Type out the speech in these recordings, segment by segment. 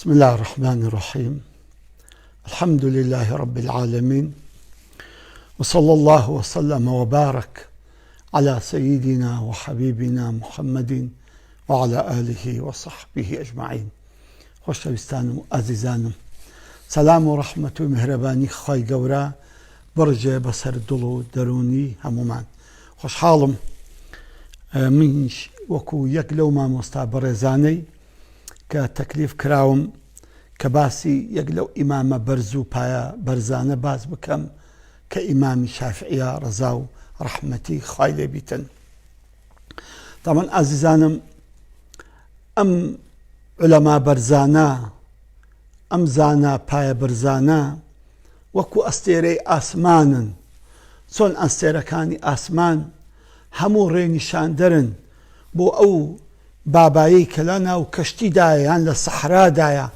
بسم الله الرحمن الرحيم الحمد لله رب العالمين وصلى الله وسلم وبارك على سيدنا وحبيبنا محمد وعلى آله وصحبه أجمعين خۆشەویستانم و ئازیزانم سەلام و ڕەحمەت و میهرەبانی خوای گەورە بڕژێ بەسەر دڵ و دەروونی هەموومان خۆشحاڵم منیش وەکو یەک لەو مامۆستا بەڕێزانەی کە تەکلیف کراوم کە باسی یەک لەو ئیمامە بەرز و پایە بەرزانە باس بکەم کە ئیمامی شافعیە ڕەزا و ڕەحمەتی خوای لێ بیتن. تامان ئازیزانم ئەم عولەما بەرزانە ئەم زانا پایە بەرزانە وەکو ئەستێرەی ئاسمانن چۆن ئەستێرەکانی ئاسمان هەموو ڕێنیشاندەرن بۆ ئەو بابایەی کە لە ناو کەشتیدایە یان لە سەحرادایە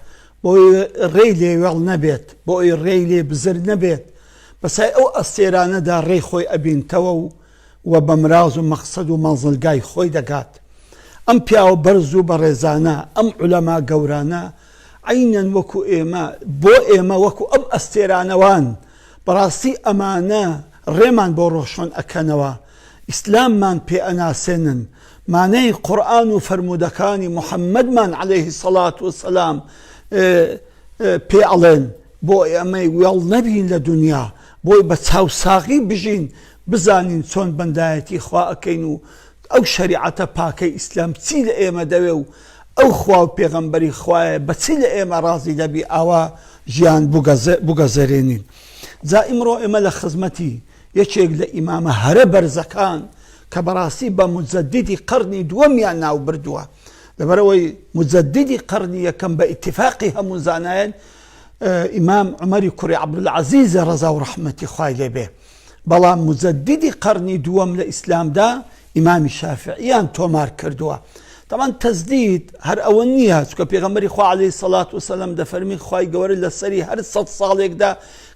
بۆی ڕێی لێ وێڵ نەبێت بۆی ڕێی لێ بزر نەبێت بەسای ئەو ئەستێرانەدا ڕێی خۆی ئەبینتەوە و و بە مراز و مەقسەد و مەنزڵگای خۆی دەگات. ئەم پیاوە بەرز و بەڕێزانە، ئەم عولەما گەورانە عەینەن وەکو ئێمە، بۆ ئێمە وەکو ئەم ئەستێرانە وان. بەڕاستی ئەمانە ڕێمان بۆ ڕۆشن ئەکەنەوە، ئیسلاممان پێ ئەناسێنن، مانای قورئان و فەرموودەکانی محەممەدمان عەلەیه سەڵات و سەلام پێ ئەڵێن. بۆ ئەمەی وێڵ نەبین لە دونیا، بۆی بە چاوساغی بژین، بزانین چۆن بەندایەتی خوا ئەکەین و ئەو شەریعەتە پاکەی ئیسلام چی لە ئێمە دەوێ و ئەو خوا و پێغەمبەری خوایە بە چی لە ئێمە ڕازی دەبی ئاوا ژیان بگەزەرێنین. جا ئیمڕۆ ئێمە لە خزمەتی یەکێک لە ئیمامە هەرە بەرزەکان کە بەڕاستی بە موجەدیدی قەرنی دووەمیان ناو بردووە لەبەرئەوەی موجەدیدی قەرنی یەکەم بە ئیتیفاقی هەموو زانایان ئیمام عومەری کوڕی عەبدولعەزیزە ڕەزا و ڕەحمەتی خوای لێ بێ بەڵام موجەدیدی قەرنی دووەم لە ئیسلامدا ئیمامی شافعیان تۆمار کردووە تەمان تەزدید هەر ئەوە نییە چکە پێغەمبەری خوا عەلەیهی سەڵات وسەلام دەفەرمی خوای گەورە لەسەری هەر سەد ساڵێکدا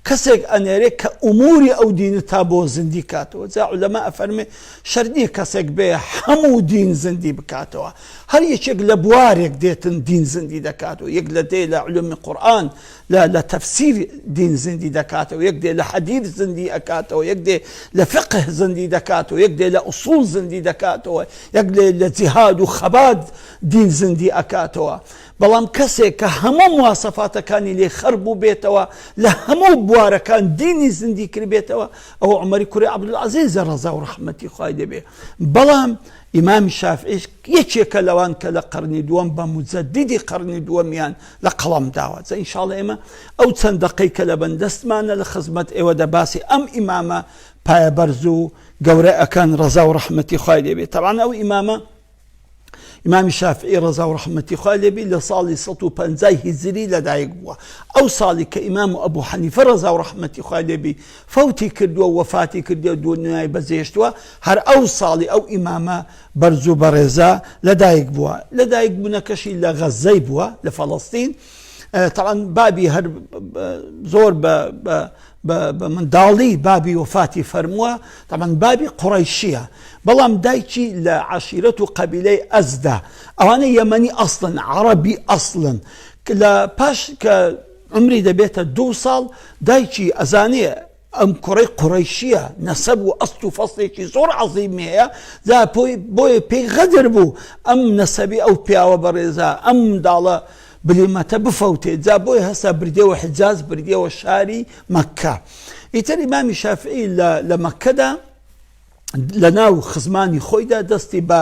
کەسێک ئەنێرێ کە ئوموری ئەو دینە تا بۆ زیندی کاتەوە جا عولەما ئەفەرمێ شەرت نییە کەسێک بێ هەموو دین زیندی بکاتەوە هەر یەکێک لە بوارێک دێتن دین زیندی دەکاتەوە یەک لە دێ لە علومی قورئان لە لە تەفسیر دین زیندی دەکاتەوە یەک دێ لە حەدیث زیندی ئەکاتەوە یەک دێ لە فقه زیندی دەکاتەوە یەک دێ لە ئوسوڵ زیندی دەکاتەوە یەک دێ لە جیهاد و خەبات دین زیندی ئەکاتەوە بەڵام کەسێک کە هەموو مواسەفاتەکانی لێ خەر بووبێتەوە لە هەموو بوارەکان دینی زیندی کردبێتەوە ئەوە عومەری کوڕی عەبدولعەزیزە ڕەزا و ڕەحمەتی خوای لێ بێ بەڵام ئیمامی شافعیش یەکێکە لەوان کە لە قەرنی دووەم بە موجەدیدی قەرنی دووەمیان لە قەڵەم داوە جا ئینشاڵڵە ئێمە ئەو چەند دەقەی کە لە بەندەستمانە لە خزمەت ئێوە دەباسی ئەم ئیمامە پایەبەرز و گەورە ئەکەن ڕەزا و ڕەحمەتی خوای لێ بێ تەبعەن ئەو ئیمامە ئیمامی شافعی ڕەزا و ڕەحمەتی خوای لێ بی لە ساڵی 150 هیجری لەدایک بووە ئەو ساڵی کە ئیمام و ئەبوو حەنیفە ڕەزا و ڕەحمەتی خوای لێ بی فەوتی کردووە و وەفاتی کردووە دونیای بەجێهێشتووە هەر ئەو ساڵی ئەو ئیمامە بەرز و بەڕێزە لەدایک بووە لەدایک بوونەکەشی لە غەززەی بووە لە فەڵەستین تەبعەن بابی هەر زۆر بە بە منداڵی بابی وەفاتی فەرمووە تەبعەن بابی قوڕەیشیە بەڵام دایکی لە عەشیرەت و قەبیلەی ئەزدە ئەوانە یەمەنی ئەسڵن عەڕەبی ئەسڵن لە پاش کە عومری دەبێتە دوو ساڵ دایکی ئەزانێ ئەم کوڕەی قوڕەیشیە نەسەب و ئەسڵ و فەسڵێکی زۆر عەزیمی هەیە جا بۆیە پێی غەدر بوو ئەم نەسەبی ئەو پیاوە بەڕێزە ئەم منداڵە بلیمەتە بفەوتێ جا بۆی هەستا بردیەوە حجاز بردیەوە شاری مەککە ئیتر ئیمامی شافعی لە مەککەدا لە ناو خزمانی خۆیدا دەستی بە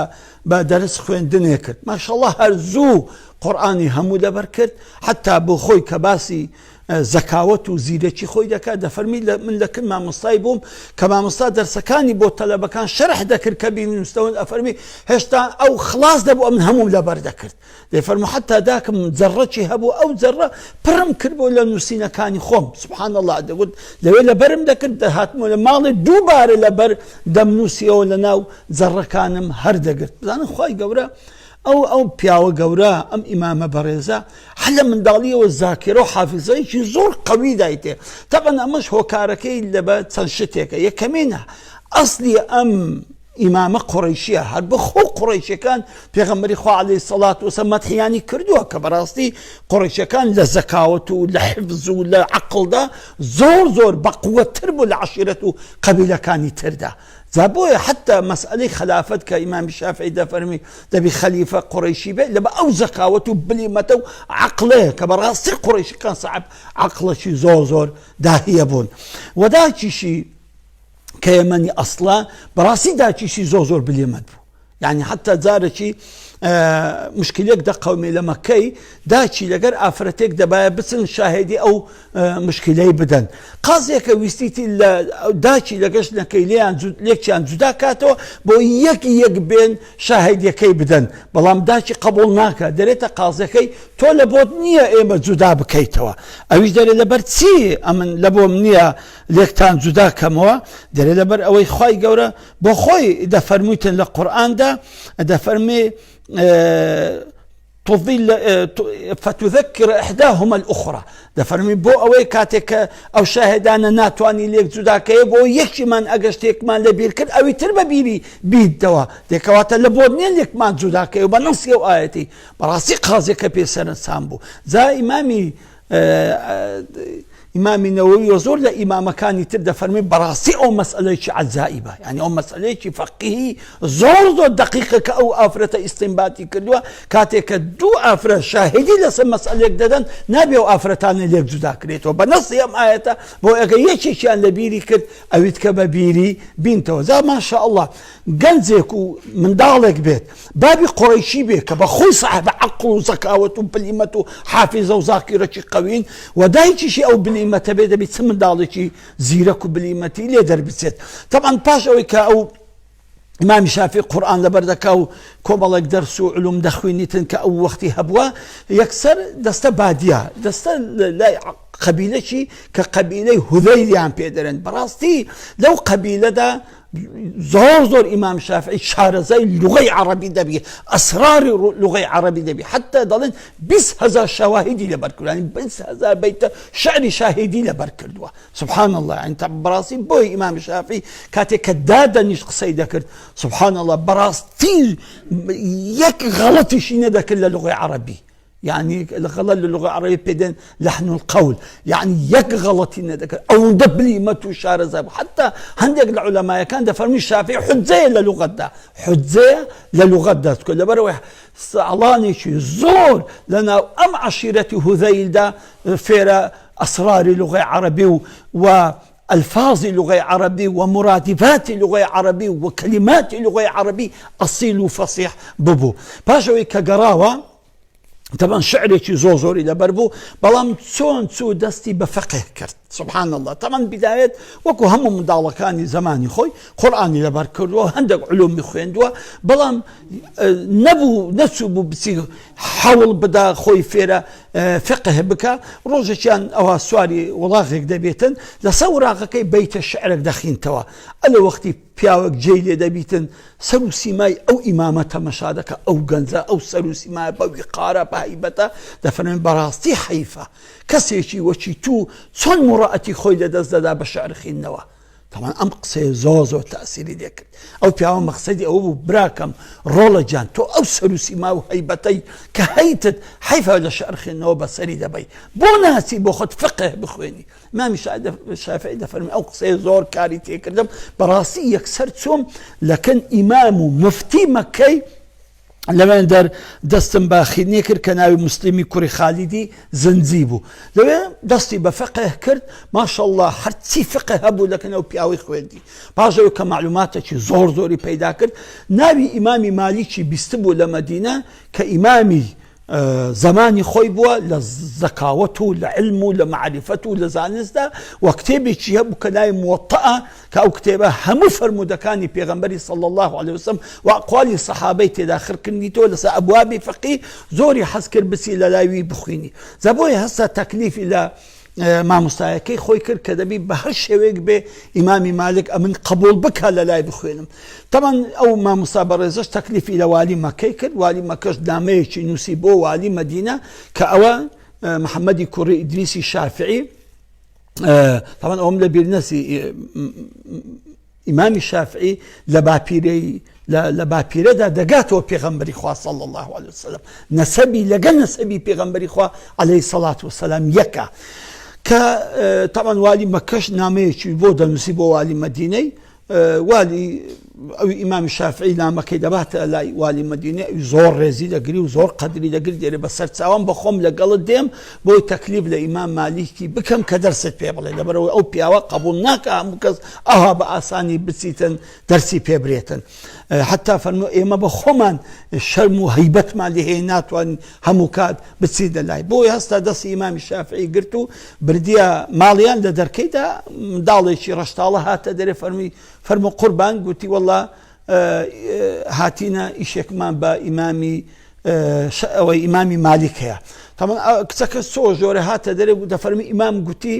بە دەرس خوێندنێ کرد ماشەڵڵا هەر زوو قورئانی هەموو لەبەر کرد حتا بۆ خۆی کە باسی زەکاوەت و زیرەکی خۆی دەکات دەفەرمی لە من لە کن مامۆستای بووم کە مامۆستا دەرسەکانی بۆ تەلەبەکان شەرح دەکرد کە بینووسەوە ئەفەرمی هێشتا ئەو خلاص دەبوو ئەمن هەمووم لەبەر دەکرد دەیفەرموو حەتا داکم جەڕەکی هەبوو ئەو جەڕە پڕم کردبوو لە نووسینەکانی خۆم سبحان اللە دەگوت لەوێ لەبەرم دەکرد دەهاتمەوە لە ماڵێ دووبارە لەبەر دەمنووسیەوە لە ناو جەڕەکانم هەر دەگرت بزانن خوای گەورە ئەو ئەو پیاوە گەورە ئەم ئیمامە بەڕێزە هەر لە منداڵیەوە زاکرە و حافزەیەکی زۆر قەوی دایتێ تەبەن ئەمەش هۆکارەکەی لەبە چەند شتێکە یەکەمینە ئەسلی ئەم. ئیمامە قوڕەیشیە، هەر بە خۆ قوڕەیشەکان پێغەمبەری خوا عەلەیهی سەڵات وسەلام مەدحیانی کردووە کە بەڕاستی قوڕەیشەکان لە زەکاوەت و لە حفز و لە عەقڵدا زۆر زۆر بەقوەتر بوو لە عەشیرەت و قەبیلەکانی تردا. جا بۆیە حەتتا مەسئەلەی خەلافەت کە ئیمامی شافعی دەفەرمی دەبی خەلیفە قوڕەیشی بێت لەبە ئەو زەکاوەت و بلیمەتە و عەقڵەیە کە بەڕاستی قوڕەیشەکان سەعب عەقڵەکی زۆر زۆر داهیە بوون و داکیشی کە یەمەنی ئەسڵە بەڕاستی داکیشی زۆر زۆر بلیمەت بوو یعنی حتا جارێکی مشکلێک دەقەومێ لە مەکەی داچی لەگەر ئافرەتێک دەبایە بچن شاهدی ئەو مشکلەی بدەن قازێکە ویستیتی لە داچی لەگەشت نەکەی لێیان لێکیان جودا کاتەوە بۆ یەک یەک بێن شاهدیەکەی بدەن بەڵام داچی قبول ناکە دەرێتە قازەکەی تۆ لە بۆت نییە ئێمە جودا بکەیتەوە ئەویش دەرێ لەبەر چی ئەمن لە بۆم نییە لێکتان جودا کەمەوە دەرێ لەبەر ئەوەی خوای گەورە بۆ خۆی دەفەرموویتن لە قورئاندا دەفەرمێ تضل فتذكر إحداهما الأخرى دەفەرمی بۆ ئەوەی کاتێک کە ئەو شاهدانە ناتوانانی لێک جوداکەیە بۆ یەکیمان ئەگە شتێکمان لە بیر کرد ئەوی تر بە بیری بیتەوە دێکەواتە لە بۆ نییە لێکمان جوداکەی و بە نەسی و ئاەتی بەڕاستی قازێکە پێ سەرنجسان بوو جا ئیمامی ئیمامی نەوەوی و زۆر لە ئیمامەکانی تر دەفەرمی بەڕاستی ئەو مەسئلەیەکی عەجائیبە یعنی ئەو مەسئلەیەکی فەقیهی زۆر زۆر دەقیقە کە ئەو ئافرەتە ئیستینباتی کردووە کاتێک کە دوو ئافرەت شاهدی لەسەر مەسئلێک دەدەن نابێ ئەو ئافرەتانە لێک جودا کرێتەوە بە نەسی ئەم ئایەتە بۆ ئەگەر یەکێکیان لە بیری کرد ئەویت کە بە بیری بینتەوە جا ماشاءاللە گەنجێک و منداڵێک بێت بابی قوڕەیشی بێ کە بە خۆی ساحب عەقڵ و زەکاوەت و بلیمەت و حافیزە و زاکیرەکی قەوین و دایکیشی ئەو بلیمەتە بێ دەبی چ منداڵێکی زیرەک و بلیمەتی لێ دەربچێت تەبعەن پاش ئەوەی کە ئەو ئیمامی شافعی قورئان لەبەر دەکا و کۆمەڵێک دەرس و علوم دەخوێنیتن کە ئەو وەختی هەبووە یەکسەر دەستە بادیە دەستە لای قەبیلەکی کە قەبیلەی هوذەیلیان پێ دەرێن بەڕاستی لەو قەبیلەدا زۆر زۆر ئیمام شافعی شارەزای لغەی عەڕەبی دەبی ئەسراری لغەی عەڕەبی دەبی حتا دەڵێن 20 هزار شەواهیدی لەبەر کردووە 20 هزار بەیتە شعری شاهیدی لەبەر کردووە سبحان الله یعنی تا بەڕاستی بۆی ئیمام شافعی کاتێک کە دادەنیشت قسەی دەکرد سبحان الله بەڕاستی یەک غەڵەتیشی نەدەکرد لە لغەی عەڕەبی یعنی غەڵەت لە لغە عەڕەبی پێ دێن لحن القول یعنی یەک غەڵەتی نەدەکرد ئەوەندە بلیمەت و شارەزا بوو حتا هەندێک لە عولەمایەکان دەفەرمووی شافعی حجەیە لە لغەتدا حجەیە لە لغەتدا چکە لەبەرەوەی ساڵانێکی زۆر لەناو ئەم عەشیرەتی هوذەیلدا فێرە ئەسراری لغەی عەڕەبی و و ئەلفازی لغەی عەڕەبی و مرادفاتی لغەی عەڕەبی و کەلیماتی لغەی عەڕەبی ئەسیل و فەسیح ببوو پاش ئەوەی کە گەڕاوە تەبەن شعرێکی زۆر زۆری لەبەر بوو بەڵام چۆن چوو دەستی بە فەقێ کرد سبحان الله تەمان بدایەت وەکو هەموو منداڵەکانی زمانی خۆی قورآانی لەبەر کردووە هەندێک علومی خوێندووە بەڵام نەبوو نەچوو بوو بچی حەوڵ بدا خۆی فێرە فقه بکە ڕۆژێکیان ئەوە سواری وڵاغێک دەبێتن لەسەر وراغەکەی بیتە شعرێک دەخینتەوە ئەلە وەختی پیاوەک جێی لێ دەبیتن سەر و سیمای ئەو ئیمامە تەمەشا دەکا ئەو گەنجە ئەو سەر و سیمایە بە ویقارە بە هەیبەتە دەفەرمێ بەڕاستی حەیفە کەسێکی وەکی تو چۆن موڕەئەتی خۆی لەدەست دەدا بە شعر خیندنەوە تەبعەن ئەم قسەیە زۆر زۆر تاسیری لێکرد ئەو پیاوە مەقسەدی ئەوە بوو براکەم ڕۆڵە گیان تۆ ئەو سەر و سیما و هەیبەتەی کە هەیتت حەیفە لە شعر خوێندنەوە بەسەری دەبەی بۆ ناچی بۆ خۆت فقه بخوێنی ئیمامی شافعی دەفەرمی ئەو قسەیە زۆر کاری تێکردم بەڕاستی یەکسەر چووم لەکن ئیمام و مفتی مەکەی لەوێن دەر دەستم بە خیدنی کرد کە ناوی مسلمی کوڕی خالیدی زنجی بوو لەوێ دەستی بە فقه کرد ماشەڵڵا هەرچی فقه هەبوو لەکن ئەو پیاوەی خوێندی پاشەوە کە معلوماتێکی زۆر زۆری پەیدا کرد ناوی ئیمامی مالیکی بیستبوو لە مەدینە کە ئیمامی زمانی خۆی بووە لە زەکاوەت و لە علم و لە مەعریفەت و لە زانستدا و کتێبێکی هەبوو کە ناوی موەتەئە کە ئەو کتێبە هەموو فەرموودەکانی پێغەمبەری صلی الله علیه وسلم و ئەقوالی سەحابەی تێدا خڕکردیتەوە لەسەر ئەبوابی فقی زۆری حەز کرد بچی لە لای وی بخوێنی جا بۆیە هەستا تەکلیفی لە مامۆستایەکەی خۆی کرد کە دەبی بە هەر شێوەیەک بێ ئیمامی مالک ئەمن قبول بکە لە لای بخوێنم تەمان ئەو مامۆستا بەڕێزەش تەکلیفی لە والی مەکەی کرد والی مەکەش نامەیەکی نووسی بۆ والی مەدینە کە ئەوە محەممەدی کوڕی ئیدریسی شافعی تەمان ئەوم لە بیر نەسی. ئیمامی شافعی لە باپیرەی لە باپیرەدا دەگاتەوە پێغەمبەری خوا صلی اللە علیه وسلم، نەسەبی لەگەل نەسەبی پێغەمبەری خوا علیه الصلوة والسلام یەکە. کە تەبعەن والی مەکەش نامەیەکی بۆ دەنووسی بۆ والی مەدینەی، والی ئەوی ئیمامی شافعی نامەکەی دەباتە لای والی مەدینە، ئەوی زۆر ڕێزی دەگری و زۆر قەدری دەگری، دێرێ بەسەر چاوم بە خۆم لەگەڵت دێم بۆی تەکلیف لە ئیمام مالیکی بکەم کە دەرست پێ بڵێ، لەبەرئەوەی ئەو پیاوە قەبوڵ ناکا هەموو کەس ئەوها بە ئاسانی بچیتن دەرسی پێ برێتن. حتا فەرموو ئێمە بە خۆمان شەرم و هەیبەتمان لێ هەیە ناتوانین هەموو کات بچینە لای. بۆیە هەستا دەستی ئیمامی شافعی گرت و بردیە ماڵیان، لە دەرکەیدا منداڵێکی ڕەشتاڵە هاتە دەرێ، فەرمووی فەرموو قوربان، گوتی وەڵا هاتینە ئیشێکمان بە ئیمامی ئەوەی ئیمامی مالیک هەیە. تەمان کچەکە سۆ ژۆرە هاتە دەرێ و دەفەرمی ئیمام گوتی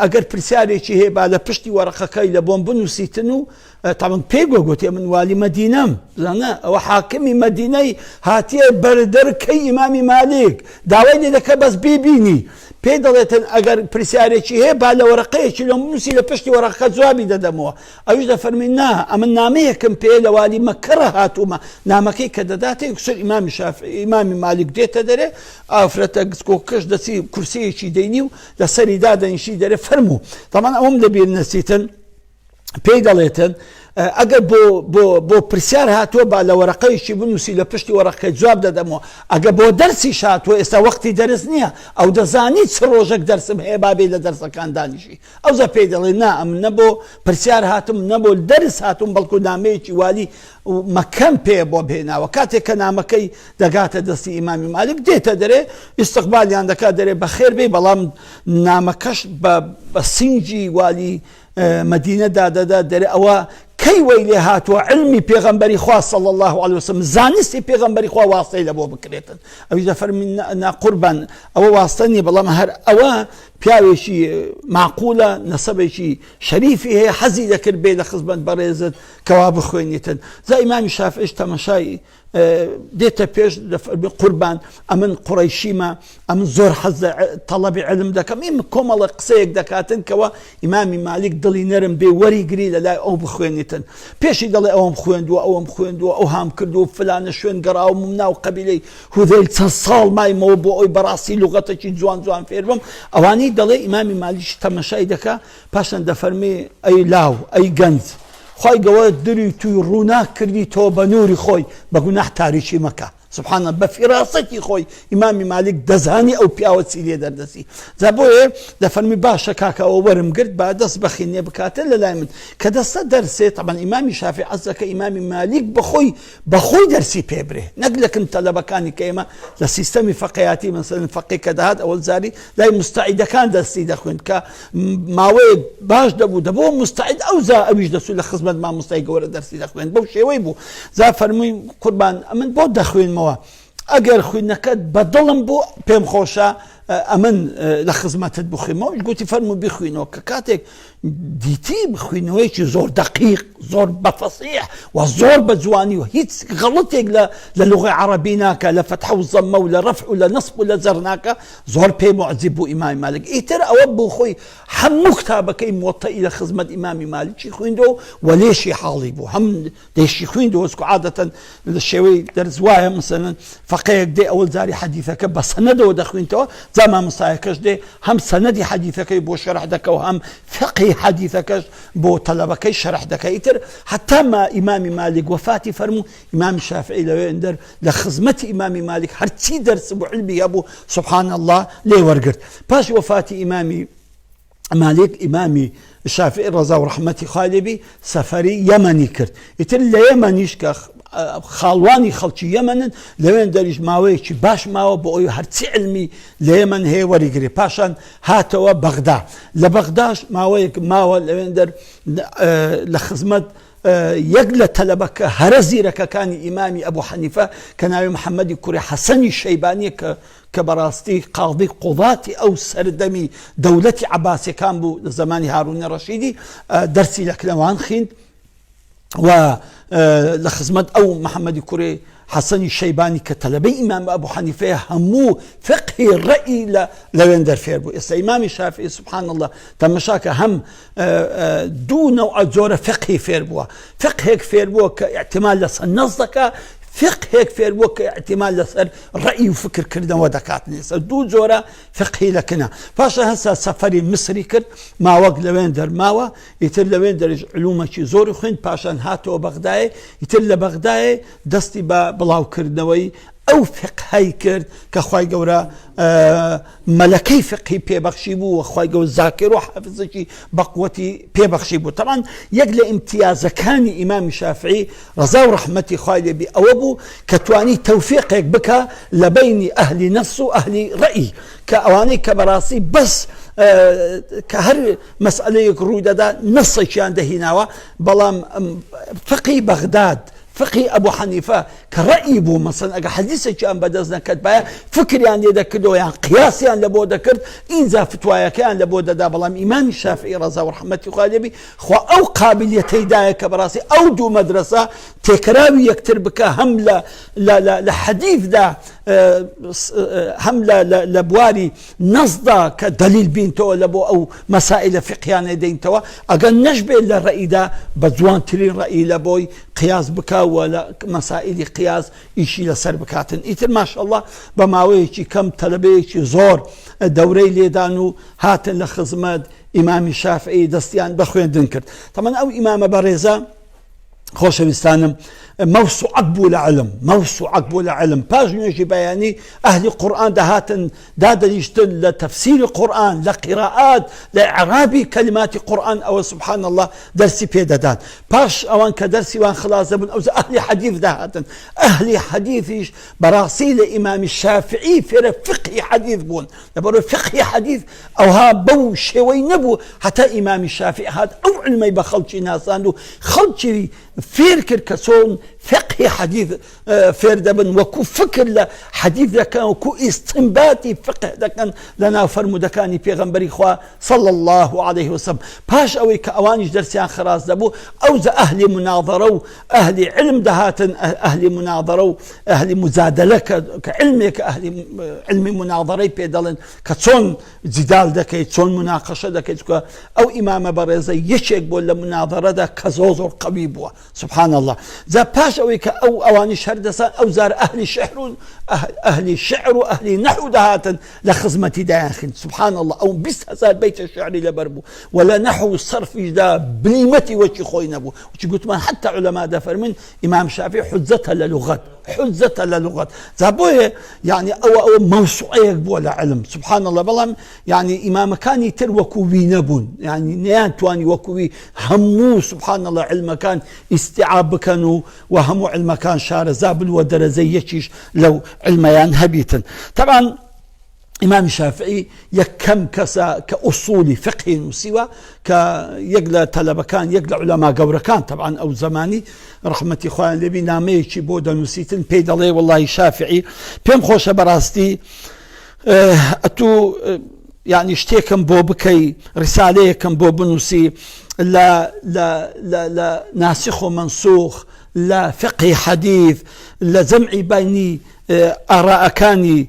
ئەگەر پرسیارێکی هەیە با لە پشتی وەرەقەکەی لە بۆم بنووسیتن و تەمان پێی گۆ گوتی من والی مەدینەم زانە ئەوە حاکمی مەدینەی هاتیە بەردەرکەی ئیمامی مالیک داوای لێ دەکە بەس بیبینی پێی دەڵێتن ئەگەر پرسیارێکی هەیە با لە وەرەقەیەکی لۆم بنووسی لە پشتی وەرەقەکە جوابی دەدەمەوە. ئەویش دەفەرمی نا ئەمن نامەیەکم پێ لە والی مەککەڕە هاتوومە. نامەکەی کە دەداتێ یەکسەر ئیمامی شافعی ئیمامی مالیک دێتە دەرێ، ئافرەتە گچکۆکەش دەچی کورسییەکی دەینی و لەسەری دادەنیشی دەرێ فەرموو. تەبعەن ئەوەم لەبیر نەچیتن پێی دەڵێتن ئەگەر بۆ بۆ بۆ پرسیار هاتووە با لە وەرەقەیەکی بنووسی لە پشتی وەرەقەکەی جواب دەدەمەوە، ئەگە بۆ دەرسیش هاتووە ئێستا وەختی دەرس نییە، ئەو دەزانی چ ڕۆژێک دەرسم هەیە با بێ لە دەرسەکان دانیشی. ئەوجا پێی دەڵێ نا ئەمن نە بۆ پرسیار هاتووم نە بۆ دەرس هاتووم بەڵکو نامەیەکی والی مەککەم پێ بۆ بهێناوە. کاتێک کە نامەکەی دەگاتە دەستی ئیمامی مالیک دێتە دەرێ ئیستقبالیان دەکات دەرێ بەخێر بێی، بەڵام نامەکەش بە سینگی والی مەدینە دادەدا دەرێ ئەوە کەی وەی لێ هاتووە علمی پێغەمبەری خوا صلی الله علیه وسلم زانستی پێغەمبەری خوا واستەی لە بۆ بکرێتن. ئەویش دەفەرمی نا قوربان ئەوە واستە نییە، بەڵام هەر ئەوە پیاوێکی ماقولە، نەسەبێکی شەریفی هەیە، حەزی دەکرد بێ لە خزمەت بەڕێزت کەوا بخوێنیتن. جا ئیمامی شافعیش تەمەشای دێتە پێش دەفەرمی قوربان ئەمن قوڕەیشیمە، ئەمن زۆر حەز لە تەڵەبی علم دەکەم. ئیم کۆمەڵە قسەیەک دەکاتن کەوا ئیمامی مالیک دڵی نەرم بێ وەریگری لە لای ئەو بخوێنیتن. پێشی دەڵێ ئەوەم خوێندووە، ئەوەم خوێندووە، ئەوهام کردووە، فلانە شوێن گەڕاوم و ناو قەبیلەی هوذەیل چەند ساڵ مایمەوە بۆ ئەوی بەڕاستی لوغەتەکی جوان جوان فێر بم. ئەوانەی دەڵێ ئیمامی مالیک تەمەشای دەکا، پاشان دەفەرمێ ئەی لاو، ئەی گەنج، خوای گەوە دری توی ڕووناک کردی تۆ بە نوری خۆی بە گوناح تاریکی مەکە. سبحان اللە بە فیراسەتی خۆی ئیمامی مالیک دەزانی ئەو پیاوە چی لێ دەردەچی. جا بۆیە دەفەرمی باشە کاکە ئەوە وەرم گرت با دەست بەخینێ بکاتە لە لای من. کە دەستە دەرسێ تەبعەن ئیمامی شافعی عەرز دەکا ئیمامی مالیک بەخۆی بەخۆی دەرسی پێ برێ نەک لەکن تەلەبەکانی کە ئێمە لە سیستەمی فەقێیاتی مەسەلەن فەقێ کە دەهات ئەوەل جاری لای مستعیدەکان دەرسی دەخوێند کە ماوەیەک باش دەبوو دەبوو مستعید ئەوجا ئەویش دەچوو لە خزمەت مامۆستای گەورە دەرسی دەخوێند بەو شێوەی بوو. جا فەرمووی قوربان ئەمن بۆ دەخوێنمەوە ئەگەر خوێندنەکەت بە دڵم بوو پێم خۆشە ئەمن لە خزمەتت بخوێنمەوە. گوتی فەرموو بیخوێنەوە. کە کاتێک دیتی خوێندنەوەیەکی زۆر دەقیق زۆر بە فەسیح و زۆر بە جوانی و هیچ غەڵەتێک لە لغەی عەرەبی ناکە، لە فەتحە و زەممە و لە ڕەفع و لە نەسب و لە جەر ناکە، زۆر پێی موعجیب بوو ئیمامی مالک. ئیتر ئەوە بوو خۆی هەموو کتابەکەی موەتەئی لە خزمەت ئیمامی مالکی خوێندەوە و لێشی حاڵی بوو، هەم لێشی خوێندەوە. چونکە عادەتەن لە شێوەی دەرس وایە مەسەلەن فەقێیەک دێ ئەوەل جاری حەدیثەکە بە سەنەدەوە دەخوێنتەوە، جا مامۆستایەکەش دێ هەم سەنەدی حەدیثەکەی بۆ شەرح دەکا و هەم فقهی حەدیثەکەش بۆ تەلەبەکەی شەرح دەکا. ئیتر حەتا ما ئیمامی مالک وەفاتی فەرموو ئیمامی شافعی لەوێ اندەر لە خزمەتی ئیمامی مالک هەرچی دەرس بوو علمی هەبوو سبحان اللە لێ وەرگرت. پاش وەفاتی ئیمامی مالک ئیمامی شافعی ڕەزا و ڕەحمەتی خوای لێ بی سەفەری یەمەنی کرد. ئیتر لە یەمەنیش کە خاڵوانی خەڵکی یەمەنن لەوێن دەریش ماوەیەکی باش ماوە بۆ ئەوی هەرچی علمی لە یەمەن هەیە وەریگرێ. پاشان هاتەوە بەغدا، لە بەغداش ماوەیەک ماوە لەوێن دەر لە خزمەت یەک لە تەلەبەکە هەرە زیرەکەکانی ئیمامی ئەبوو حەنیفە کە ناوی محەممەدی کوڕی حەسەنی شەیبانیە کە کە بەڕاستی قاضی قوضاتی ئەو سەردەمی دەولەتی عەباسیەکان بوو لە زەمانی هارونی ڕەشیدی دەرسی لە کلەوان خیند و لە خزمەت ئەو محەممەدی کوڕی حەسەنی شەیبانی کە تەلەبەی ئیمام ئەبو حەنیفەیە هەموو فقهی ڕەئی لە لەوێن دەر فێر بوو. ئێستا ئیمامی شافعی سبحان اللە تەمەشاکە هەم دوو نەوع جۆرە فقهی فێر بووە، فقهێک فێر بووە کە اعتماد لەسەر نەس دەکا، فقهێک فێر بووە کە اعتماد لەسەر ڕەئی و فکرکردنەوە دەکات. ئێستا دوو جۆرە فقهی لەکنە. پاشە هەستا سەفەری میسری کرد، ماوەک لەوێن دەرماوە، ئیتر لەوێن دەریش علومەکی زۆری خوێند، پاشان هاتەوە بەغدایێ، ئیتر لە بەغدایێ دەستی بە بڵاوکردنەوەی ئەو فقهەی کرد کە خوای گەورە مەلەکەی فقهی پێبەخشی بوو و خوای گەورە زاکر و حافزێکی بەقوەتی پێبەخشی بوو. تەبعەن یەک لە ئیمتیازەکانی ئیمامی شافعی ڕەزا و ڕەحمەتی خوای لێبی ئەوە بوو کە توانی تەوفیقێک بکا لە بەینی ئەهلی نەس و ئەهلی ڕەئی، کە ئەوانەی کە بەڕاستی بەس کە هەر مەسئەلەیەک ڕووی دەدا نەسێکیان دەهیناوە، بەڵام فقهی بەغداد فقهی ئەبو حەنیفە کە ڕەئی بوو، مەسەلەن ئەگەر حەدیسێکیان بەدەست نەکەتبایە فکریان لێ دەکردەوە یان قیاسیان لە بۆ دەکرد ئینجا فتوایەکەیان لە بۆ دەدا، بەڵام ئیمامی شافعی ڕەزا و ڕەحمەتی خوای لێ بی خوا ئەو قابلیەتەی دایە کە بەڕاستی ئەو دوو مەدرەسە تێکەراوی یەکتر بکە، هەم لە لە لە لە حەدیثدا هەم لە لە بواری نەسدا کە دەلیل بینتەوە لە بۆ ئەو مەسائلە فقهیانە دەینتەوە، ئەگەر نەشبێت لە ڕەئیدا بە جوانترین ڕەئی لە بۆی قیاس بکا و لە مەسائلی قیاس ئیشی لەسەر بکاتن. ئیتر ماشاءاللە بە ماوەیەکی کەم تەلەبەیەکی زۆر دەورەی لێدان و هاتن لە خزمەت ئیمامی شافعی دەستیان بە خوێندن کرد. تەمەن ئەو ئیمامە بەڕێزە خۆشەویستانم مەوسوعەک بوو لە علم، مەوسوعەک بوو لە علم. پاش نوێژی بەیانی ئەهلی قورئان دەهاتن دادەنیشتن لە تەفسیری قورئان، لە قیرائات، لە ئیعرابی کەلیماتی قورئان ئەوە سبحان اللە دەرسی پێ دەدان. پاش ئەوان کە دەرسی وان خلاص دەبوون ئەوجا ئەهلی حەدیث دەهاتن. ئەهلی حەدیثیش بەڕاستی لە ئیمامی شافعی فێرە فقهی حەدیث بوون. لەبەرئەوەی فقهی حەدیث ئەوها بەو شێوەی نەبوو هەتا ئیمامی شافعی هات ئەو علمەی بە خەڵکی ناساند و خەڵکی فێر کرد کە چۆن فقهی حەدیث فێر دەبن وەکو فکر لە حەدیث دەکەن وەکو ئیستنباتی فقه دەکەن لە ناو فەرموودەکانی پێغەمبەری خوا صلی الله علیه وسلم. پاش ئەوەی کە ئەوانیش دەرسیان خراس دەبوو ئەوجا ئەهلی مناظرە و ئەهلی علم دەهاتن، ئەهلی مناظرە و ئەهلی مجادلە کە علمێکە ئەهلی علمی مناظرەی پێ دەڵێن کە چۆن جیدال دەکەیت چۆن مناقەشە دەکەیت، چونکە ئەو ئیمامە بەڕێزە یەکێک بووە لە مناظرەدا کە زۆر زۆر قەوی بووە سبحان اللە. جا پاش ئەوەی کە ئەو ئەوانیش هەر دەسان ئەو جار ئەهلی شعر و ئەهلی شعر و ئەهلی نەحو دەهاتن لە خزمەتی دایانخین سبحان اللە. ئەو 20,000 بەیتە شعری لەبەر بوو و لە نەحو و سەرفیشدا بلیمەتی وەکی خۆی نەبوو. وچی گوتمان حتی علەما دەفەرمن ئیمام شافعی حجەتە لە لغەت، حجەتە لە لغەت. جا بۆیە یعنی ئەوە ئەوە مەوسوعەیەک بووە لە علم سبحان اللە. بەڵام یعنی ئیمامەکانی تر وەکووی نەبوون، یعنی نەیانتوانی وەکووی هەموو سبحان اللە علمەکان ئیستیعاب بکەن و هەموو علمەکان شارەزا بن و دەرەجەی یەکیش لەو علمەیان هەبیتن. تەبعەن ئیمامی شافعی یەکەم کەسە کە ئوسولی فقهی نووسیوە کە یەک لە تەلەبەکان یەک لە عولەما گەورەکان تەبعەن ئەو زەمانی ڕەحمەتی خۆیان لێبی نامەیەکی بۆ دەنووسیتن پێی دەڵێ وەڵی شافعی پێم خۆشە بەڕاستی ئەتوو یعنی شتێکم بۆ بکەی ڕسالەیەکم بۆ بنووسی لە لە لە لە ناسخ و منسوخ لە فقهی حەدیث لە جەمعی بینی ئاراءەکانی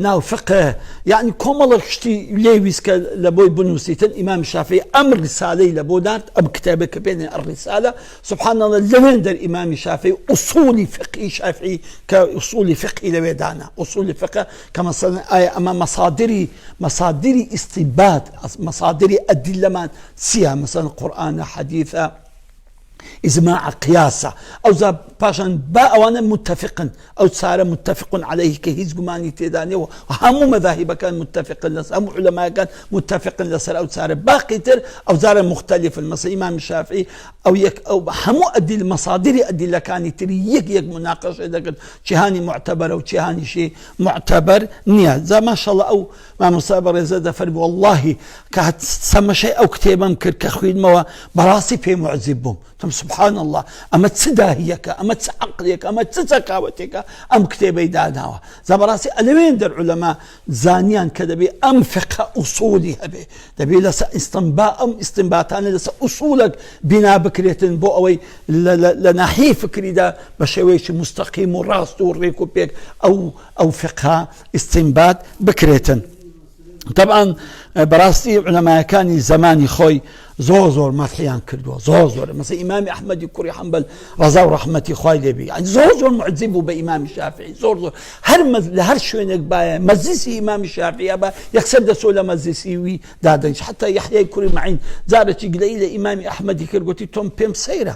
ناو فقه، یەعنی کۆمەڵێک شتی لێ ویست کە لە بۆی بنووسیتن. ئیمام شافعی ئەم ڕیسالەی لە بۆ نارد، ئەم کتابە کە پێ الرسالە سبحان الله لەوێن دەر ئیمامی شافعی ئوسولی فقهی شافعی کە ئوسولی فقهی لەوێ دانا، ئوسولی فقه کە مەسەلەن ئایا ئەمە مەسادری مەسادری ئیستیبات مەسادری ئەدیلەمان چییە، مەسەلەن قورئانە حەدیثە ئیجماع قیاسە. ئەوجا پاشان با ئەوانە متفقن، ئەو چارە متفق علیه کە هیچ گومانی تێدا نییە و هەموو مەذاهیبەکان متفقن لەسەر، هەموو عولەماکان متفقن لەسەر ئەو چارە، باقی تر ئەو جارە مختلفن. مەسەلەن ئیمام شافعی ئەو یەک ئەو هەموو ئەدیل مەصادری ئەدیلەکانی تری یەک یەک مناقەشە دەکرد چیهانی معتەبەرە و چیهانیشی معتەبەر نییە. جا ماشاءاللە ئەو مامۆستا بەڕێزە دەفەرمی وەڵڵاهی کە سەمەشەی ئەو کتێبەم کرد کە خوێندمەوە بەڕاستی پێی موعجیب بووم، وتم سبحان اللە ئەمە چ داهیەکە، ئەمە چ عەقڵێکە، ئەمە چ زەکاوەتێکە ئەم کتێبەی داناوە. جا بەڕاستی ئەلەوێن دەر عولەما زانیان کە دەبێ ئەم فقە ئوسولی هەبێ، دەبێ لەسەر ئیستنبا ئەم ئیستنباتانە لەسەر ئوسولێک بینا بکرێت. بکرێتن بۆ ئەوەی لە ناحیەی فکریدا بە شێوەیەکی مستەقیم و ڕاست و ڕێک و پێک ئەو ئەو فقه ئیستینبات بکرێتن. طبعا بەڕاستی علەمایەکانی زمانی خۆی زۆر زۆر مەدحیان کردووە زۆر زۆر مەسە ئیمامی ئەحمەدی کوڕی حەنبەل ڕەزا و ڕەحمەتی خوای لێبی یعنی زۆر زۆر معجب بوو بە ئیمامی شافعی زۆر زۆر هەر لە هەر شوێنێک باە مەجلیسی ئیمامی شافعی بە یەکسەر دەچۆ لە مەجلیسی وی دادەنیش حتا یەحیای کوڕی معین جارێکی گلەیی لە ئیمامی ئەحمەدی کرد گوتی تۆم پێم سەیرە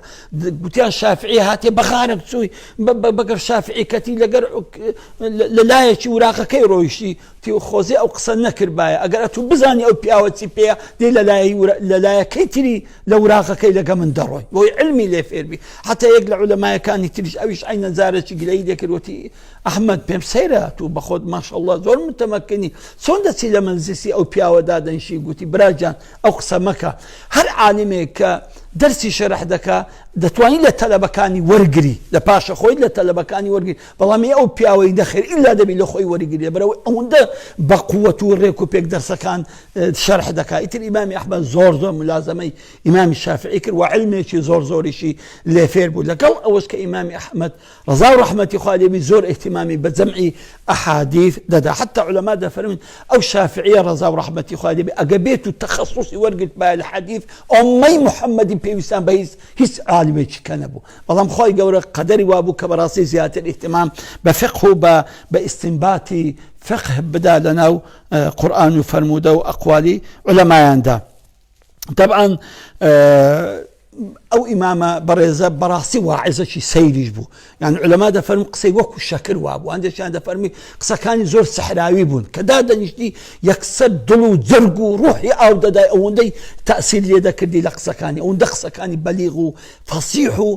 گوتیان شافعی هاتێ بەغارێک چووی بەگەر شافعی کەتی لەگەر لە لایەکی وراقەکەی ڕۆیشتی تی خۆزێ ئەو قسە نەکردبایە ئەگەر ئەتوو بزانی ئەو پیاوە چی پێیە دێ لە لای لە لایەکەی تری لە وراقەکەی لەگە من دەڕۆی بۆی علمی لێ فێربی حتا یەک لە عولەمایەکانی تریش ئەویش عینە جارێکی گلەیی لێکرد وتی ئەحمەد پێم سەیرە تو بەخۆت ماشەڵڵا زۆر متەمەکنی چۆن دەچی لە مەجلیسی ئەو پیاوە دادەنیشی گوتی براجان ئەو قسە مەکە هەر عالمێک کە دەرسی شەرح دەکا دەتوانی لە تەلەبەکانی وەرگری لە پاشە خۆی لە تەلەبەکانی وەرگری بەڵام ئەو پیاوەی نەخێر ئیلا دەبی لە خۆی وەرگری بەرەوەی ئەوەندە بە قووەت و ڕێک و پێک دەرسەکان شەرح دەکا ئیتر ئیمامی ئەحمەد زۆر زۆر ملازەمەی ئیمامی شافعی کرد و علمێکی زۆر زۆریشی لێ فێر بوو لەگەڵ ئەوەش کە ئیمامی ئەحمەد ڕەزا و ڕەحمەتی خوا لێبی زۆر ئیهتیمامی بە جەمعی ئەحادیث دەدا حتی علەما دەفەرموون ئەو شافعیە ڕەزا و ڕەحمەتی خوا لێبی ئەگە بێت و تەخەسوسی وەرگرتبایە لە حەدیث ئۆممەی محەممەدی پێویستان بە هیچ هیچ عالمێکی کە نەبوو بەڵام خوای گەورە قەدەری وابوو کە بەڕاستی زیاتر ئیهتیمام بە فقه و بە بە ئیستینباتی فقه بدا لەناو قورئان و فەرموودە و ئەقوالی علەمایاندا. تەبعەن ئەو ئیمامە بەڕێزە بەڕاستی واعزەکی سەیریش بوو یان علەما دەفەرم قسەی وەکو شەکر وابوو هەندێکیان دەفەرمی قسەکانی زۆر سەحراوی بوون کە دادەنیشتی یەکسەر دڵ و جەرگ و ڕوحی ئاو دەدای ئەوەندەی تەسیر لێ دەکردی لە قسەکانی ئەوەندە قسەکانی بەلیغ و فەسیح و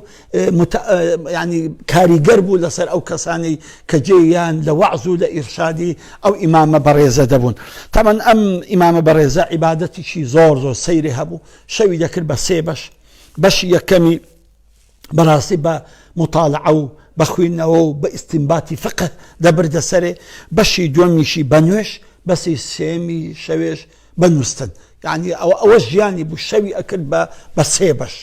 ینی کاریگەر بوو لەسەر ئەو کەسانەی کە جێیان لە وەعز و لە ئیرشادی ئەو ئیمامە بەڕێزە دەبوون تەمەن ئەم ئیمامە بەڕێزە عیبادەتیشی زۆر زۆر سەیری هەبوو شەوی دەکرد بە سێ بەش بەشی یەکەمی بەڕاستی بە مطالعە و بە خوێندنەوە و بە ئیستینباتی فقه دەبردە سەرێ بەشی دووەمیشی بە نوێژ بەسی سێمی شەوێش بە نووستن یعنی ئەوە ئەوە ژیانی بوو شەوی ئەکرد بە بە سێ بەش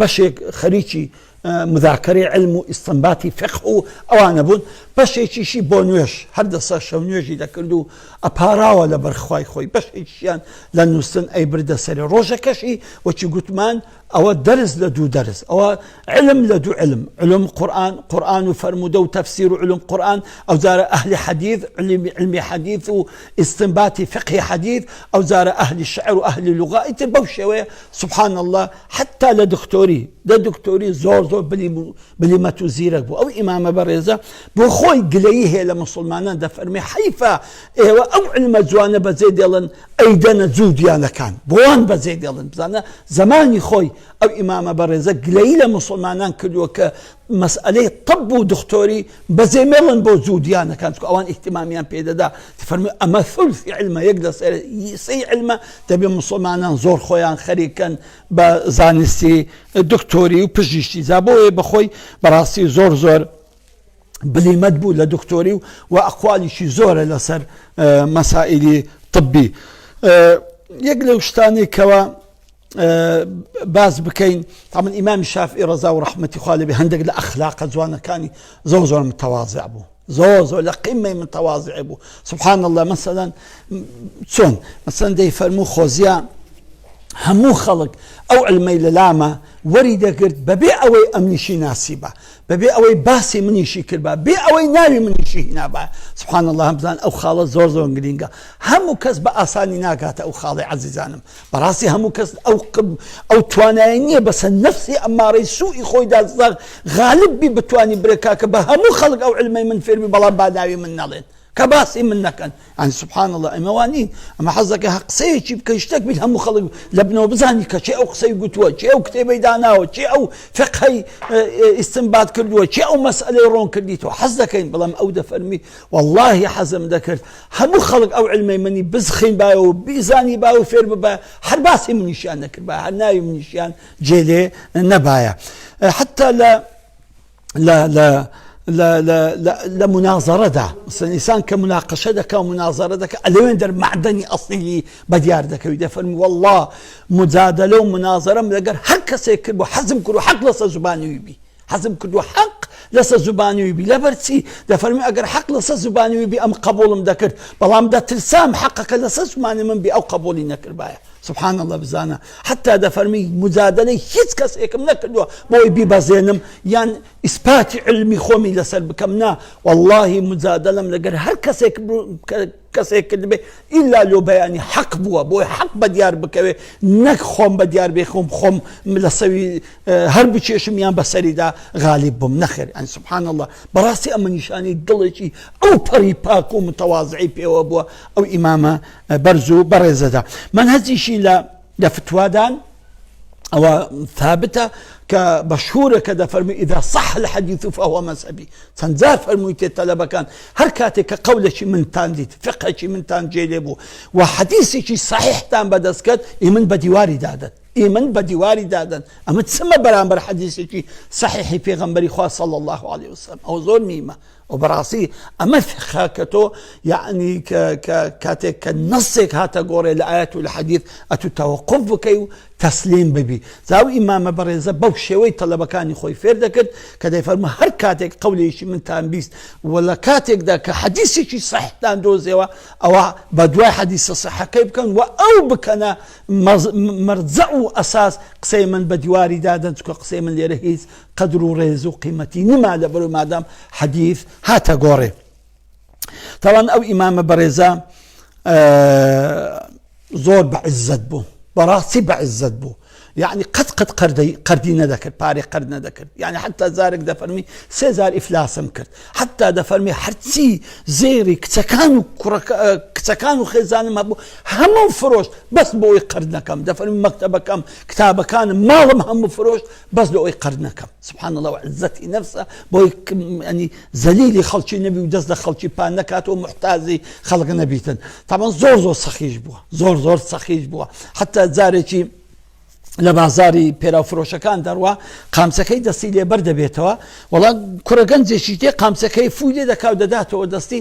بەشێک خەریکی مذاکەرەی علم و ئیستنباتی فقه و ئەوانە بوون بەشێکیشی بۆ نوێژ هەر دەسە شەو نوێژی دەکرد و ئەپاراوە لە بەرخوای خۆی بەشێکیان لە نووسن ئەی بردە سەرێ ڕۆژەکەشی وەکی گوتمان ئەوە دەرس لە دوو دەرس ئەوە علم لە دوو علم علوم قورآن قورآن و فەرموودە و تەفسیر و علوم قورآن ئەو جارە ئەهلی حەدیث علمی علمی حەدیث و ئیستنباتی فقهی حەدیث ئەو جارە ئەهلی شعر و ئەهلی لوغە ئیتر بەو شێوەیە سبحان الله حتا لە دکتۆری لە دکتۆری زۆر زۆر بلیم و بلیمەت و زیرەک بوو ئەو ئیمامە بەڕێزە بۆ خۆی گلەیی هەیە لە مسلمانان دەفەرمی حەیفە ئێوە ئەو علمە جوانە بەجێ دێڵن ئەیدەنە جوودیانەکان بۆوان بەجێ دێڵن بزانە زمانی خۆی ئەو ئیمامە بەڕێزە گلەیی لە مسلمانان کردووە کە مەسئلەی طب و دکتۆری بەجێ مێڵن بۆ جوودیانەکان چونکە ئەوان ئیهتیمامیان پێدەدا فەرمی ئەمە ثلثی علمە یەک لەسەر سێی علمە دەبێ مسلمانان زۆر خۆیان خەریکەن بە زانستی دکتۆری و پزیشتی جا بۆیە بەخۆی بەڕاستی زۆر زۆر بلیمەت بوو لە دکتۆری و و ئەقوالیشی زۆرە لەسەر مەسائلی طبی یەک لەو شتانەی کەوا باس بکەین طبعا ئیمامی شافعی ڕەزا و ڕەحمەتی خوا لێبێ هەندێک لە ئەخلاقە جوانەکانی زۆر زۆر متەوازع بوو زۆر زۆر لە قیمەی متەوازع بوو سبحان الله مەسەلەن چۆن مەسەن دەی فەرموو خۆزیە هەموو خەڵک ئەو علمەی لەلامە وەری دەگرت بەبێ ئەوەی ئەمنیشی ناسیبا بەبێ ئەوەی باسی منیشی کردبا بێ ئەوەی ناوی منیشی هینابا سبحان الله هەمزان ئەو خاڵە زۆر زۆر گرینگە هەموو کەس بە ئاسانی ناگاتە ئەو خاڵی عەزیزانم بەڕاستی هەموو کەس ئەو ئەو توانایە نییە بەسەر نەفسی ئەمارەی سوئی خۆیدا غالب بی بتوانی برێ کاکە بە هەموو خەڵک ئەو علمەی من فێربی بەڵام با ناوی من نەڵێن کە باسی من نەکەن یعنی سبحان الله ئەمە وا نین ئەمە حەز دەکەی هەر قسەیەکی بکەی شتێک بیت هەموو خەڵک لە بنەوە بزانی کە چێ ئەو قسەی گوتووە چێ ئەو کتێبەی داناوە چێ ئەو فقهی ئیستنبات کردووە چێ ئەو مەسئلەی ڕۆن کردیتەوە حەز دەکەین بەڵام ئەو دەفەرمی واللهی حەزم دەکرد هەموو خەڵک ئەو علمەی منی بزخین بایە و بیزانی با و فێر ببە هەر باسی منیشیان نەکردبا هەر ناوی منیشیان جێلێ نەبایە حتا لە لە لە لە منازەرەدا مەسەلەن ئینسان کە مناقەشە دەکا و منازەرە دەکا لەوێن دەر مەعدەنی ئەسڵی بە دیار دەکەوی دەفەرمی والله مجادلە و منازەرەم لەگەر هەر کەسێک کرد بۆ حەزم کرد و حەق لەسەر زبانی وی بی حەزم کرد و حەق لەسەر زبانی وی بی لەبەر چی دەفەرمی ئەگەر حەق لەسەر زبانی وی بی ئەم قبوڵم دەکرد بەڵام دەترسام حەقەکە لەسەر زمانی من بی ئەو قبوڵی نەکردبایە سبحان اللە بزانە حتا دەفەرمی مجادلەی هیچ کەسێکم نەکردووە بۆی بیبەزێنم یان ئیسپاتی علمی خۆمی لەسەر بکەم نا واللهی مجادلەم لەگەر هەر کەسێک کەسێک کردبێ ئیلا لۆ بەیانی حەق بووە بۆی حەق بە دیار بکەوێ نەک خۆم بە دیار بێ خۆم خۆم لەسەوی هەر بچێشم یان بەسەریدا غالیب بووم نەخێر ئەن سبحان الله بەڕاستی ئەمە نیشانی دڵێکی ئەو پەڕی پاک و متەوازعی پێوە بووە ئەو ئیمامە بەرز و بەڕێزەدا مەنهەجیشی لە لە فتوادان ئەوە ثابتە کە مەشهورە کە دەفەرمی إذا صح الحديث فهو مذهبي چەند جار فەرموویتێ تەلەبەکان هەر کاتێک کە قەولێکی منتان دیت فقهێکی منتان جێ لێ بوو و حەدیثێکی صحیحتان بەدەست کرد ئی من بە دیواری دادەن ئی من بە دیواری دادەن ئەمە چمە بەرامبەر حەدیثێکی صحیحی پێغەمبەری خوا صلی الله علیه وسلم ئەو زۆر میمە و بەڕاستی ئەمە فیقهە کە تۆ یەعنی کە کە کاتێک کە نەسێک هاتە گۆڕێ لە ئاەت و لە حەدیث ئەتو تەوەقف بکەی و تەسلیم ببی جا ئەو ئیمامە بەڕێزە بەو شێوەی تەلەبەکانی خۆی فێر دەکرد کە دەیفەرموو هەر کاتێک قەولێکی منتان بیست و لە کاتێکدا کە حەدیثێکی سەحیحتان دۆزیەوە ئەوە بە دوای حەدیثە سەحەکەی بکەن و ئەو بکەنە مەرجەع و ئەساس قسەی من بە دیواری دادەن چونکە قسەی من لێرە هیچ قەدر و ڕێز و قیمەتی نما لەبەرو مادام حەدیث هاتە گۆڕێ تاوان ئەو ئیمامە بەڕێزە زۆر بە عزت بوو بەڕاستی بە عزت بوو یعنی قەت قەت قەردەی قەردی نەدەکرد پارێ قەرد نەدەکرد یعنی حتا زارێک دەفەرمی سێزار ئیفلاسم کرد حتا دەفەرمی هەرچی زێری کچەکان و کچەکان و خێزانم هەبوو هەموو فرۆشت بەس بۆی قەرد نەکەم دەفەرمی مەکتەبەکەم کتابەکانم ماڵم هەموو فرۆشت بەس لۆ ئەوەی قەرد نەکەم سبحان اللە وعزەتی نەفسە بۆی ینی زەلیلی خەڵکی نەبی و دەست لە خەڵکی پان نەکات و محتازی خەڵک نەبیتن تامان زۆر زۆر سەخیش بووە زۆر زۆر سەخیش بووە حتا جارێکی لە بازاری پێراوفرۆشەکان دەڕوا قامچەکەی دەستی لێبەر دەبێتەوە وەڵا کوڕە گەنجێکی تێ قامچەکەی فوی لێ دەکاو دەداتەوە دەستی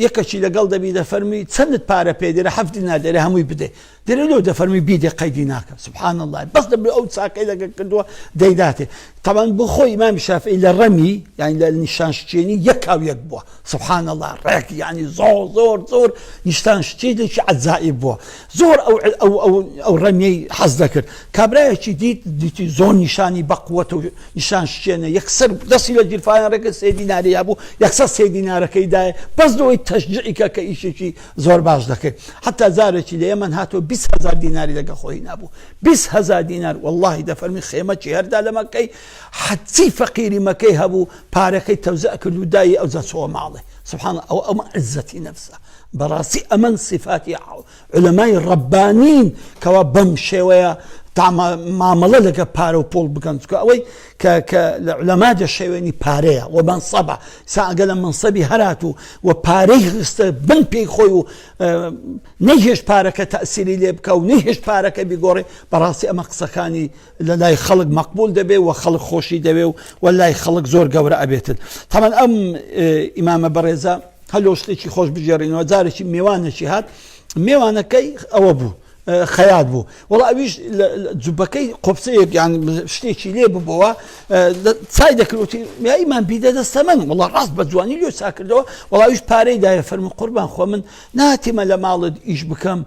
یەکەکی لەگەڵ دەبی دەفەرمی چەندت پارە پێ دێرە هەفت دینار دێرە هەمووی بدێ دەرێ لۆ دەفەرمی بیدێ قەیدی ناکەم سبحان اللە بەس دەبێ ئەو چاکەی لەگە کردووە دەیداتێ تەبان بۆ خۆی ئیمامی شافعی لە ڕەمی یعنی لە نیشان شکێنی یەک و یەک بووە سبحان اللە ڕێک یعنی زۆر زۆر زۆر نیشتان شکێنێکی عەجائب بووە زۆر ئەو ئەو ئەو ئەو ڕەمیەی حەز دەکرد کابرایەکی دیت دیتی زۆر نیشانی بەقوەت و نیشان شکێنە یەکسەر دەستی لە گیرفانە ڕێکە سێ دیناری هەبوو یەکسەر سێ دینارەکەی دایە بەس لەوەی تەشجیعی کە کە ئیشێکی زۆر باش دەکەی حتا جارێکی لە یەمەن هاتەوە 20 هزار دیناری لەگە خۆی نابوو 20 هزار دینار واللهی دەفەرمی خێمەکی هەردا لە مەکەی حەچی فەقیری مەکەی هەبوو پارەکەی تەوزع کرد و دایی ئەو چۆوە ماڵێ سبحان ئەو ئەمە عزەتی نەفسە بەڕاستی ئەمن صفاتی علەمای ڕەبانین کەوا بەم شێوەیە مامەڵە لەگە پارە و پۆڵ بکەن چکە ئەوەی کە کە لە علەما دەشێوێنی پارەیە و مەنسەبە سا ئەگەر لە مەنسەبی هەرات و و پارەی خستە بن پێی خۆی و نەیهێشت پارەکە تەسیری لێ بکە و نەیهێشت پارەکە بیگۆڕێ بەڕاستی ئەمە قسەکانی لە لای خەڵک مەقبول دەبێ و خەڵک خۆشی دەوێ و و لای خەڵک زۆر گەورە ئەبێتن تەمان ئەم ئیمامە بەڕێزە هەلۆ شتێکی خۆش بگێڕینەوە جارێکی میوانێکی هات میوانەکەی ئەوە بوو خەیات بوو وەڵا ئەویش جوبەکەی قۆپچەیەک یان شتێکی لێ ببەوە چای دەکرد وتی ئیمان بیدە دەستە من وەڵا ڕاست بە جوانی لێ چاکردەوە وەڵا ئەویش پارەی دایە فەرمو قوربان خۆ من ناتیمە لە ماڵت ئیش بکەم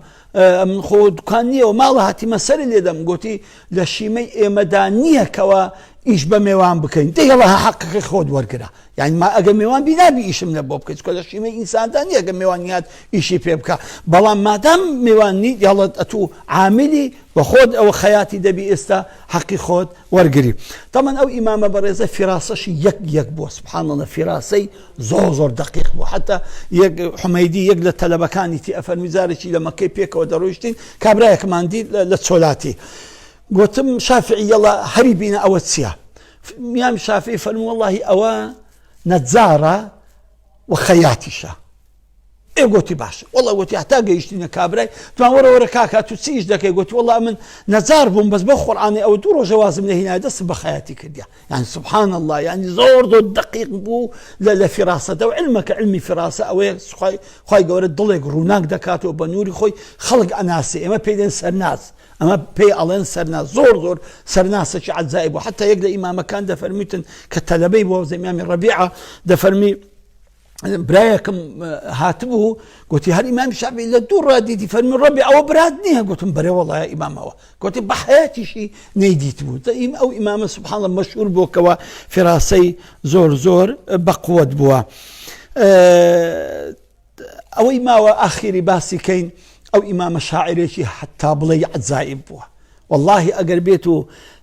ئەمن خۆ دوکان نییە و ماڵە هاتیمە سەری لێدەم گوتی لە شیمەی ئێمەدا نییە کەەوە ئیش بە مێوان بکەین دەیڵە حەقەکەی خۆت وەرگرە یانی ما ئەگەر مێوان بی نابی ئیشم لە بۆ بکەیت چونکە لە شیمەی ئینساندا نییە ئەگەر مێوان نیات ئیشی پێ بکە بەڵام مادام مێوان نی یاڵەت ئەتوو عاملی بە خۆت ئەوە خەیاتی دەبی ئێستا حەقی خۆت وەرگری تەمەن ئەو ئیمامە بەڕێزە فیراسەشی یەک یەک بووە سبحان الله فیراسەی زۆر زۆر دقیق بوو حتا یەک حمەیدی یەک لە تەلەبەکانی تی ئەفەرمی جارێکی لە مەکەی پێکەوە دەڕۆیشتین کابرایەکمان دیت لە چۆلاتی گوتم شافعی یەڵا هەری بینە ئەوە چییە ئیمام شافعی فەرموو وەڵاهی ئەوە نەجارە و خەیاتیشە. ئێ گۆتی باشە وەڵا گۆتی هەتا گەیشتینە کابرای توان وەرە وەرە کاکە تو چی ئیش دەکەی گۆتی وەڵا من نەجار بووم بەس بۆ قورئانی ئەوە دوو ڕۆژە وازم لێ هینایە دەستم بە خەیاتی کردیا یعنی سبحان الله یعنی زۆر زۆر دقیق بوو لە لە فراستە و علمەکە علمی فراسە ئەوەیە خی خی گەورە دڵێک ڕووناک دەکاتەوە بە نوری خۆی خەڵک ئەناسێ ئێمە پێی دێن سەرناس ئەمە پێی ئەڵێن سەرناس زۆر زۆر سەرناسێکی عەجایب بوو حتا یەک لە ئیمامەکان دەفەرمیتن کە تەلەبەی بۆ ئیمامی ڕەبیعە دەفەرمی برایەکم هاتبوو گوتی هەر ئیمام شافعی لە دوو ڕا دیتی فەرمی ڕەبی ئەوە برات نییە گوتم بەرێ وەڵای ئیمامەوە گوتی بە حەیاتیشی نەیدیتبوو ئیم ئەو ئیمامە سبحان الله مەشهور بووکەوە فیراسەی زۆر زۆر بەقوت بووە ئەوەی ماوە ئاخیری باسی کەین ئەو ئیمامە شاعرێکی حتا بڵێ عەجایب بووە وەڵاهی ئەگەر بێت و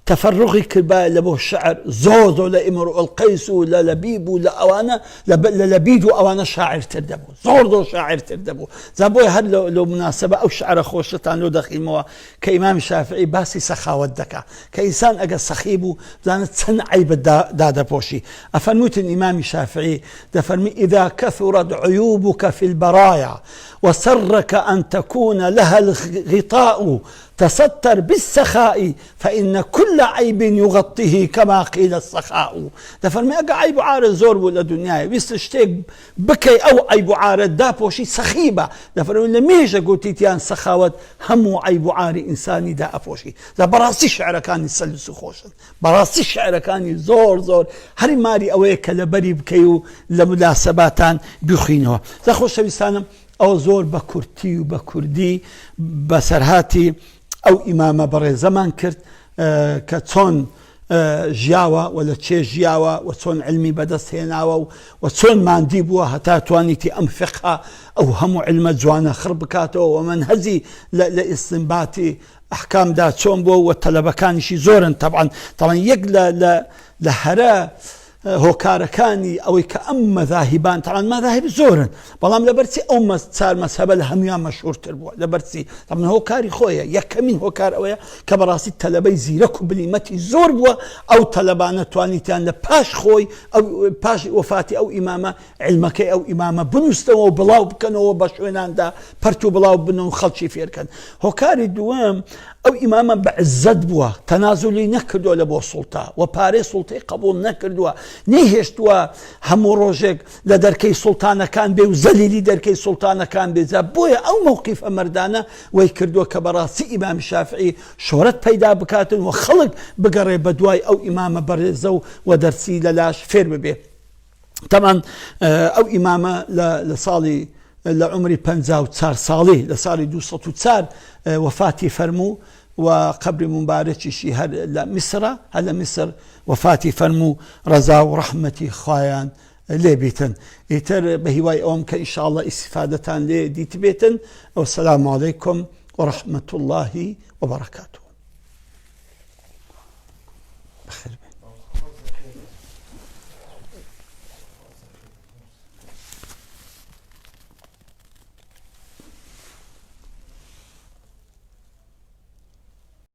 تەفەروغی کردبایە لە بۆ شعر زۆر زۆر لە ئیمڕ القەیس و لە لەبیب و لە ئەوانە لە لەبید و ئەوانە شاعرتر دەبوو زۆر زۆر شاعرتر دەبوو جا بۆیە هەر لەو مناسبە ئەو شعرە خۆشتان لۆ دەخیمەوە کە ئیمامی شافعی باسی سەخاوەت دەکا کە ئینسان ئەگەر سەخی بوو بزانە چەند عەیبت دادەپۆشی ئەفەرمووتن ئیمامی شافعی دەفەرمی إذا كثرت عيوبك في البرايا وسرك أن تكون لها الغطاء تستر بالسخاء فإن كل عیب یغطیه کما قیل السخاء دەفەرموێ ئەگەر عەیب و عارت زۆر بوو لە دونیای ویستت شتێک بکەی ئەو عەیب و عارەت داپۆشی سەخی بە دەفەرموێ لە مێژە گوتیتیان سەخاوەت هەموو عەیب و عاری ئینسانی دائەپۆشی جا بەڕاستی شعرەکانی سەلس و خۆشن بەڕاستی شعرەکانی زۆر زۆر هەر ماری ئەوەیە کە لەبەری بکەی و لە مولاسەباتان بیخوینەوە جا خۆشەویستانم ئەوە زۆر بە کورتی و بە کوردی بەسەرهاتی ئەو ئیمامە بەڕێزەمان کرد کە چۆن ژیاوە و لە چێ ژیاوە و چۆن علمی بەدەست هێناوە و و چۆن ماندی بووە هەتا توانیتی ئەم فقە ئەو هەموو علمە جوانە خڕ بکاتەوە و مەنهەجی لە ئیستنباتی ئەحکامدا چۆن بووە و تەلەبەکانیشی زۆرن تەبعەن تەڵەن یەک لە لە لە هەرە هۆکارەکانی ئەوەی کە ئەم مەذاهیبان تەعان مەذاهب زۆرن بەڵام لەبەرچی ئەو چار مەسهەبە لە هەمویان مەشهورتر بووە لەبەرچی ئەمن هۆکاری خۆیە یەکەمین هۆکار ئەوەیە کە بەڕاستی تەلەبەی زیرەک و بلیمەتی زۆر بووە ئەو تەلەبانە توانیتیان لە پاش خۆی ئەو پاش وەفاتی ئەو ئیمامە علمەکەی ئەو ئیمامە بنووسنەوە و بڵاو بکەنەوە بە شوێناندا پەرت و بڵاو بن و خەڵکی فێرکەن هۆکاری دووەم ئەو ئیمامە بە عزەت بووە تەنازولی نەکردووە لە بۆ سوڵتە و پارەی سوڵتەی قبوڵ نەکردووە نەیهێشتووە هەموو ڕۆژێک لە دەرکەی سوڵتانەکان بێ و زەلیلی دەرکەی سوڵتانەکان بێ جا بۆیە ئەو مەوقیفە مەردانە وەی کردووە کە بەڕاستی ئیمامی شافعی شۆرەت پەیدا بکاتن و خەڵک بگەڕێ بە دوای ئەو ئیمامە بەڕێزە و و دەرسی لەلاش فێر ببێ. تەبعەن ئەو ئیمامە لە ساڵی لە عمری 54 ساڵی لە ساڵی 204 وەفاتی فەرموو و قبری مبارەکیشی هەر لە میسرە هەر لە میسر وەفاتی فەرموو ڕەزا و ڕەحمەتی خوایان لێبیتن ئیتر بە هیوای ئەوم کە ئیشاءاللە ئیسیفادەتان لێ دیتبێتن وەسەلام علیکم ورحمة الله وبرکاته.